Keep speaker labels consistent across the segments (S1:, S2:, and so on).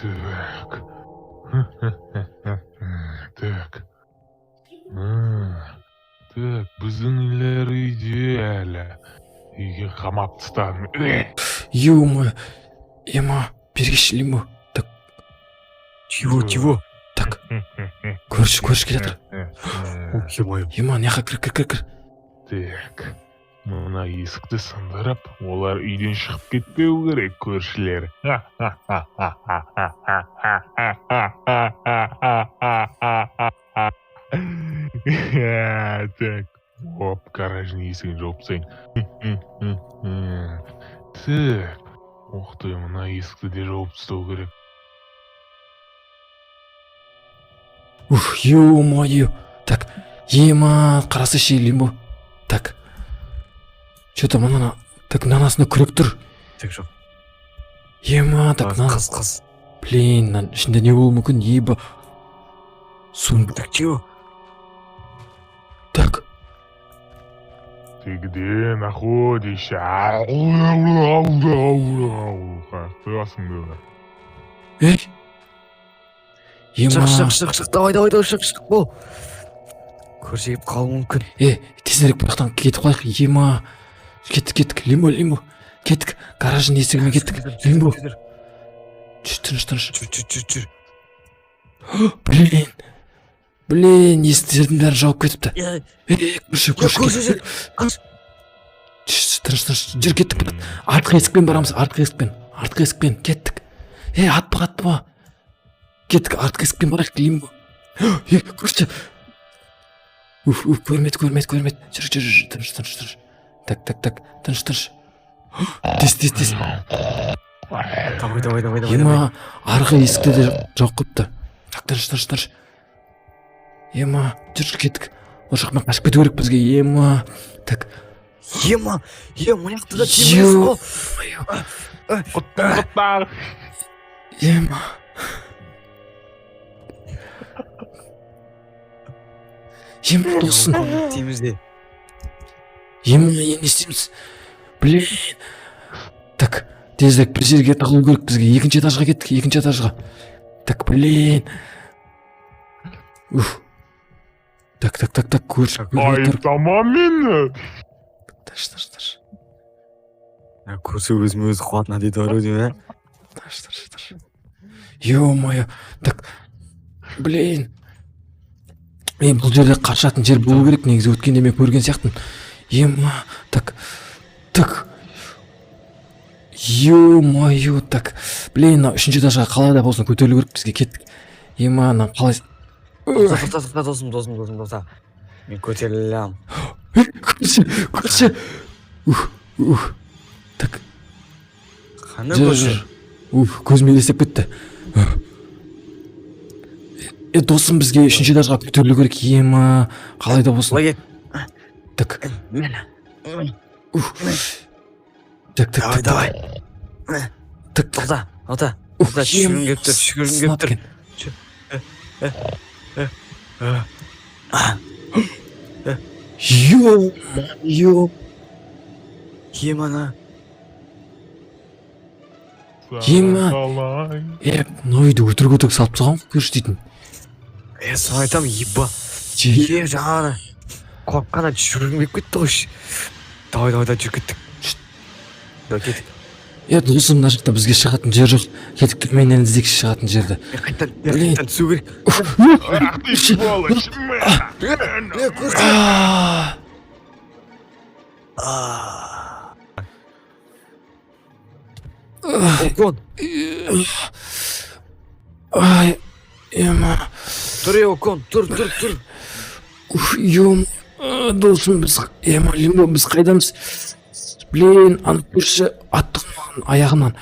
S1: Так. Так. Так, біздің үйлер үйде әлі. Үйге қамап тастадым.
S2: Ё-моё. Ема, бергеші, Лимбо. Так,
S3: Чего, чего?
S2: Так, көрші, көрші келе жатыр.
S3: Ё-моё.
S2: Ема, мына жаққа кір, кір, кір, кір.
S1: Так. Мына есікті сындырып, олар үйден шығып кетпеу керек, көршілер. Так. Оп, гараждың есігін жауып тастайын. Так. Ух ты, мына есікті де жауып тастау керек.
S2: Уф, ё-моё. Так, ема, қарасайшы, Лимбо. Так. Че-то мынаны, так, мынаның астында күрек тұр.
S3: Так, жоқ.
S2: Ема, так, мына.
S3: Қыз, қыз.
S2: Блин, мынаның ішінде не болуы мүмкін? Еба. Сундук.
S3: Так, чего?
S2: Так,
S1: Ты где находишься? Қаяқтасың?
S2: Ей. Ема.
S3: Шық, шық, шық, шық. Давай, давай, давай, шық, шық. Бол. Көрші келіп қалуы мүмкін.
S2: Е, тезірек бұл жақтан кетіп қалайық. Ема. Кеттік, кеттік. Лимбо, Лимбо. Кеттік. Гараждың есігімен кеттік. Лимбо.
S3: Жүр,
S2: Жүр, тыныш, тыныш.
S3: жүр, жүр, жүр, жүр.
S2: Блин. Блин, есіктердің бәрін жауып кетіпті.
S3: Е,
S2: Ей, көрші, көрші.
S3: Көрші,
S2: кеттік.
S3: жүр. Қаш.
S2: Шш, тыныш, тыныш. Жүр, кеттік, брат. Артқы есікпен барамыз, артқы есікпен. Артқы есікпен, кеттік. Ей, атпа, атпа. Кеттік, артқы есікпен барайық, Лимбо. Ей, көрші. Уф, уф, көрмеді, көрмеді, көрмеді. Жүр, жүр, жүр, тыныш, тыныш, тыныш. Так, так, так, тыныш, тыныш. Тез, тез, тез.
S3: Давай, давай, давай, давай.
S2: Ема, арғы есікті де жауып қойыпты. Так, тыныш, тыныш, тыныш. Ема, жүр, жүр, кеттік. Ол жақпен қашып кету керек бізге. Ема. Так,
S3: Ема, е, мына жақта да темір есік қой.
S1: Құттықтар.
S2: Ема. Ема, досым.
S3: Темізде.
S2: Ема, енді не істейміз? Блин. Так, тезірек бір жерге тығылу керек бізге. Екінші этажға кеттік, екінші этажға. Так, блин. Уф. Так, так, так, так, көрші, көрмей тұр.
S1: Айыптама мені.
S2: Тыныш, тыныш, тыныш.
S3: Көрсе өзіме өзі қуатына дейді ғой деймін, ә?
S2: Тыныш, тыныш, тыныш. Ё-моё. Так, блин. Е, бұл жерде қашатын жер болу керек негізі, өткенде мен көрген сияқтымын. Ема, так, так. Ё-моё, так. Блин, мына үшінші этажға қалай да болсын көтерілу керек бізге, кеттік. Ема, мына қалай.
S3: Тоқта, тоқта, тоқта, досым, досым, досым, тоқта. Мен көтеріле.
S2: Көрші, көрші. Ух, ух. Так,
S3: Қандай
S2: жүр,
S3: көрші?
S2: жүр. Уф, көзім елестеп кетті. Е, досым, бізге үшінші этажға көтерілу керек. Ема, қалай да болсын.
S3: Былай кет.
S2: Так,
S3: Міне.
S2: уф. Так, так,
S3: Давай,
S2: так,
S3: давай.
S2: так, так.
S3: Тоқта, тоқта.
S2: Уф,
S3: Тоқта,
S2: ем,
S3: түшкім келіп тұр, түшкім келіп
S2: сынады
S3: тұр.
S2: екен. Ё-моё.
S3: Ема,
S2: Ема.
S1: Қалай?
S2: Е, мына үйді өтірік өтірік салып тастаған ғой көрші дейтін.
S3: Е, соны айтамын, еба.
S2: Е,
S3: Е, жаңағы қорыққаннан жүргім келіп кетті ғой. Давай, давай, давай, жүріп кеттік. Давай, кеттік.
S2: Е, досым, мына жақта бізге шығатын жер жоқ. Кеттік, төменнен іздейікші шығатын жерді.
S3: Мен қайтадан, мен
S2: Блин.
S3: қайтадан түсу керек.
S1: Ах ты сволочь!
S3: Е, көрші.
S2: А,
S3: Окон,
S2: Ай, ема.
S3: тұр, е, Окон, тұр, тұр, тұр.
S2: Уф, ем, досым, біз, ема, Лимбо, біз қайдамыз? Блин, ана көрші атты маған аяғынан.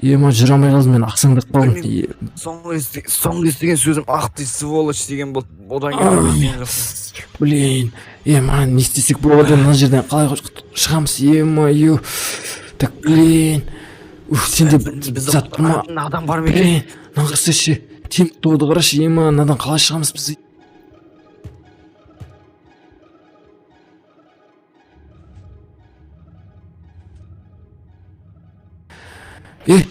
S2: Ема, жүре алмай қалдым мен, ақсаңдап қалдым.
S3: Білмеймін. Соңғы естіген сөзім ах ты сволочь деген болды. Одан кейін естіген жоқпын.
S2: Блин, ема, не істесек болады мына жерден, қалай шығамыз, ема, ё. Так, блин. Уф, сенде
S3: Бізді
S2: зат бар ма?
S3: құтқаратын адам бар ма екен?
S2: Блин, мына қарасайшы, темір торды қарашы, ема, мынадан қалай шығамыз біз? Е,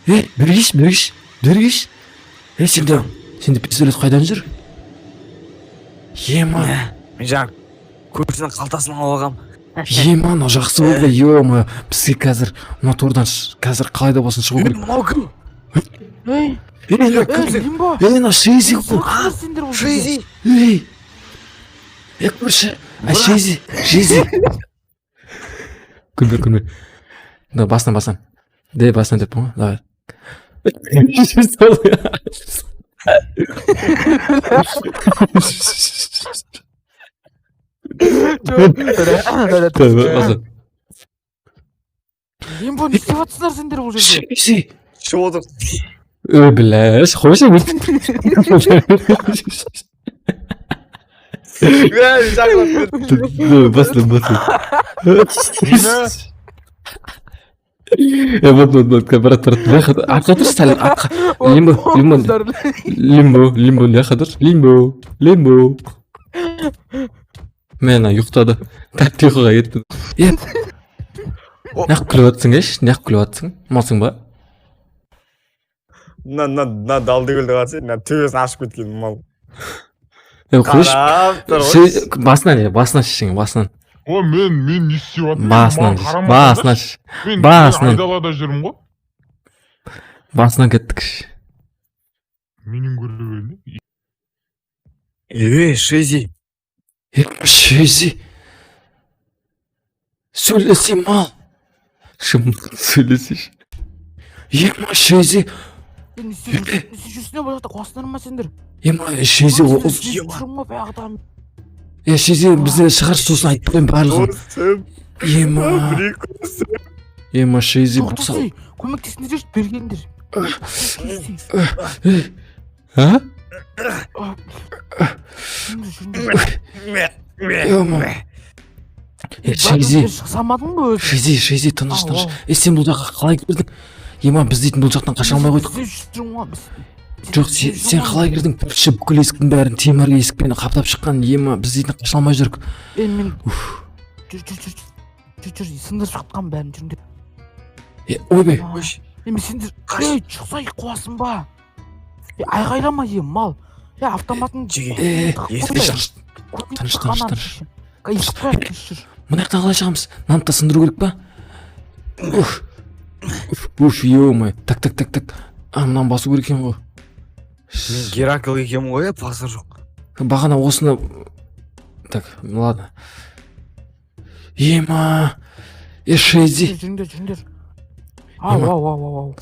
S2: е, бергеш, бергеш. Бергеш. Ей, сенде пистолет қайдан жүр? Ема.
S3: Мен жаңа көршінің қалтасынан алып алғам.
S2: Ема, мынау жақсы болды, ё-моё. Бізге қазір мына тордан қазір қалай да болсын шығу керек.
S3: Мынау кім?
S4: Ей,
S2: Ей, мынау
S4: ей,
S2: кім?
S4: Лимбо.
S2: Ей, мынау Шези ғой.
S4: Қасыңдар сендер бұл жерде.
S3: Шези.
S2: Ей. Ей, көрші. А, Шези, Шези. Күлме, күлме. Да, басынан, басынан. Де, басынан деппін ғой. Давай. Басынан.
S4: Лимбо, не істеп жатсыңдар сендер бұл жерде?
S2: Шези.
S3: Ішіп отыр.
S2: Ой, бля, қойшы. Басынан, басынан. Е, вот, вот, вот, брат, брат, выход. Артқа тұршы сәл, артқа. Лимбо, лимбо, лимбо, лимбо, мына жаққа тұршы. Лимбо, лимбо. Мә, ана ұйықтады. Тәтті ұйқыға кетті. Е, неғып күліп жатсың, еш? Неғып күліп жатсың? Малсың ба?
S3: Мына мына мына далды көлді қарасай, мына төбесін ашып кеткен мал.
S2: Е, қойшы.
S3: Қарап тұр ғой.
S2: Басынан, е, басынан шешең, басынан.
S1: О, мен не істеп жатырмын?
S2: Басынан,
S1: Маған қарамасаңдаршы.
S2: басынан, шеш.
S1: Мен
S2: басынан.
S1: айдалада жүрмін ғой.
S2: Басынан кеттік.
S1: Менен көре берме.
S3: Е, Шези.
S2: Е, Шези. Сөйлесе, мал. Шым, сөйлесейші. Ема, Шези.
S4: Е, не істеп жүрсің- не істеп жүрсіңдер бұл жақта? Қуасыңдар ма сендер?
S2: Ема, Шези.
S4: Жүрмін ғой баяғыдан.
S2: Е, Шези, бізді шығаршы, сосын айтып қояйын барлығын.
S3: Досым,
S2: Ема.
S3: приколсың.
S2: Ема, Шези, босал.
S4: Тоқтасай, көмектесіңдерші, бері келіңдер.
S2: Ей. А?
S4: Жүріңдер, жүріңдер.
S2: Ема. Е, Шези.
S4: Шықсамадың ба өзі?
S2: Шези, Шези, тыныш,
S4: Ау,
S2: тыныш.
S4: ау.
S2: Е, сен бұл жаққа қалай кірдің? Ема, біз дейтін бұл жақтан қаша алмай қойдық.
S4: Іздеп жүрмін ғой,
S2: Жоқ, сен қалай кірдің? Көрші бүкіл есіктің бәрін темір есікпен қаптап шыққан. Ема, біз дейтін қаша алмай жүрік.
S4: Е, мен жүр, жүр, жүр, жүр, жүр, сындырып шыққан бәрін, жүріңдер.
S2: Е, ойбай.
S4: Е, мен сендер,
S3: Қаш.
S4: ей, шықсай, қуасың ба? Е, айғайлама, е, мал. Е, автоматын
S3: Жеге.
S2: Е,
S3: Есік
S2: тыныш, тыныш, тыныш, тыныш. Мына жақтан қалай шығамыз? Мынаны да сындыру керек па? Уф. Уф, уф, ё-моё. Так, так, так, так. А, мынаны басу керек екен ғой.
S3: Мен Геракл екенмін ғой, е, базар жоқ.
S2: Бағана осыны. Так, ладно. Ема. Е, Шези.
S4: Жүріңдер, жүріңдер. Ау,
S2: Ема.
S4: ау, ау, ау, ау.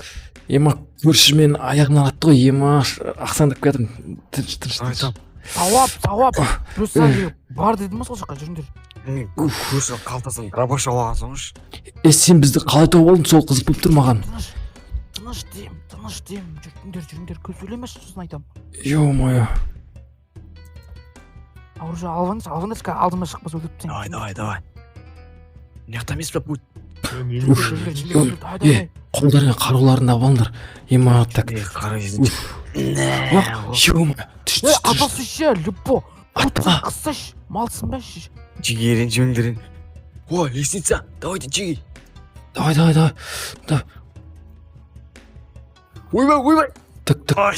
S2: Ема, көрші мені аяғымнан атты ғой. Ема, ақсаңдап келатырмын. Тыныш, тыныш, тыныш.
S3: Айтам.
S4: Сауап, сауап. Плюс бар дедім ғой сол жаққа, жүріңдер.
S3: Мен көршінің қалтасынан дробаш алып алған соң ш.
S2: Е, сен бізді қалай тауып алдың? Сол қызық болып тұр маған.
S4: Тыныш, тыныш деймін, тыныш деймін. Жүріңдер, жүріңдер. Көп сөйлемеші, сосын айтамын.
S2: Ё-моё.
S4: Оружие алып алыңдаршы, алып алыңдаршы, қазір алдыма шықпаса өлтіріп тастаймын.
S3: Давай, давай, давай. Мына жақта емес па путь?
S2: Уф.
S4: Жүріңдер, жүріңдер, давай,
S2: Е,
S4: давай.
S2: қолдарыңа қаруларыңды алып алыңдар. Ема, так.
S3: Е, қара
S2: Уф. Ох, ё-моё. Түш,
S4: Е,
S2: түш, түш.
S4: атасы любо.
S2: Атпа.
S4: Қыссайшы, малсың ба? Шеш.
S3: Жеге, ренжімеңдер. О, лестница. Давайте, жеге.
S2: Давай, давай, давай. Да.
S3: Ойбай, ойбай.
S2: Так, так.
S3: Ай.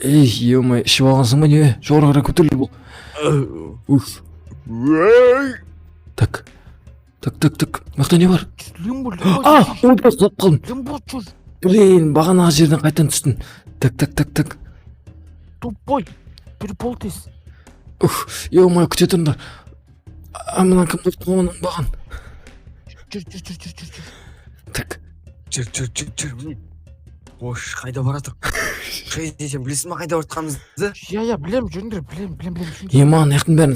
S2: Ей, ё-моё, ішіп алғансың ба не? Жоғары қарай көтеріл бұл. Уф.
S3: Ой.
S2: Так. Так, так, так. Мына жақта не бар?
S4: Жүр, Лимбо, лимбо.
S2: А, ойбай, құлап қалдым.
S4: Лимбо, жүр.
S2: Блин, бағанағы жерден қайтадан түстім. Так, так, так, так.
S4: Тупой. Бір бол тез.
S2: Уф, ё-моё, күте тұрыңдар. А, мына кім қойып қойған маған?
S4: Жүр, жүр, жүр, жүр, жүр, жүр.
S2: Так.
S3: Жүр, жүр, жүр, жүр. Міне. Ош, қайда баратыр? Шези, сен білесің ба қайда баратқанымызды?
S4: Иә, иә, білемін, жүріңдер, білемін, білемін, білемін, жүріңдер.
S2: Ема, мына жақтың бәрін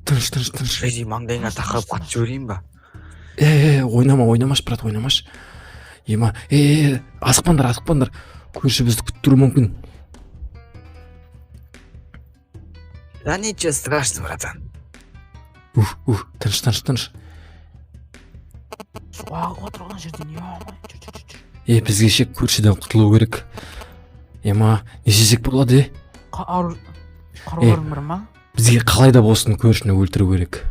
S2: тыныш, тыныш, тыныш.
S3: Шези, маңдайыңа тақап атып жіберейін ба?
S2: Е, е, ойнама, ойнамашы, брат, ойнамашы. Ема, е, е, асықпаңдар, асықпаңдар. Көрші бізді күтіп тұруы мүмкін.
S3: Да ничего страшного, братан.
S2: Уф, уф, тыныш, тыныш, тыныш.
S4: Су ағып отыр ана жерден, ё-моё. Жүр, жүр, жүр, жүр.
S2: Е, бізге ше көршіден құтылу керек. Ема, не істесек болады, е?
S4: Қаруларың бар ма?
S2: Бізге қалай да болсын көршіні өлтіру керек.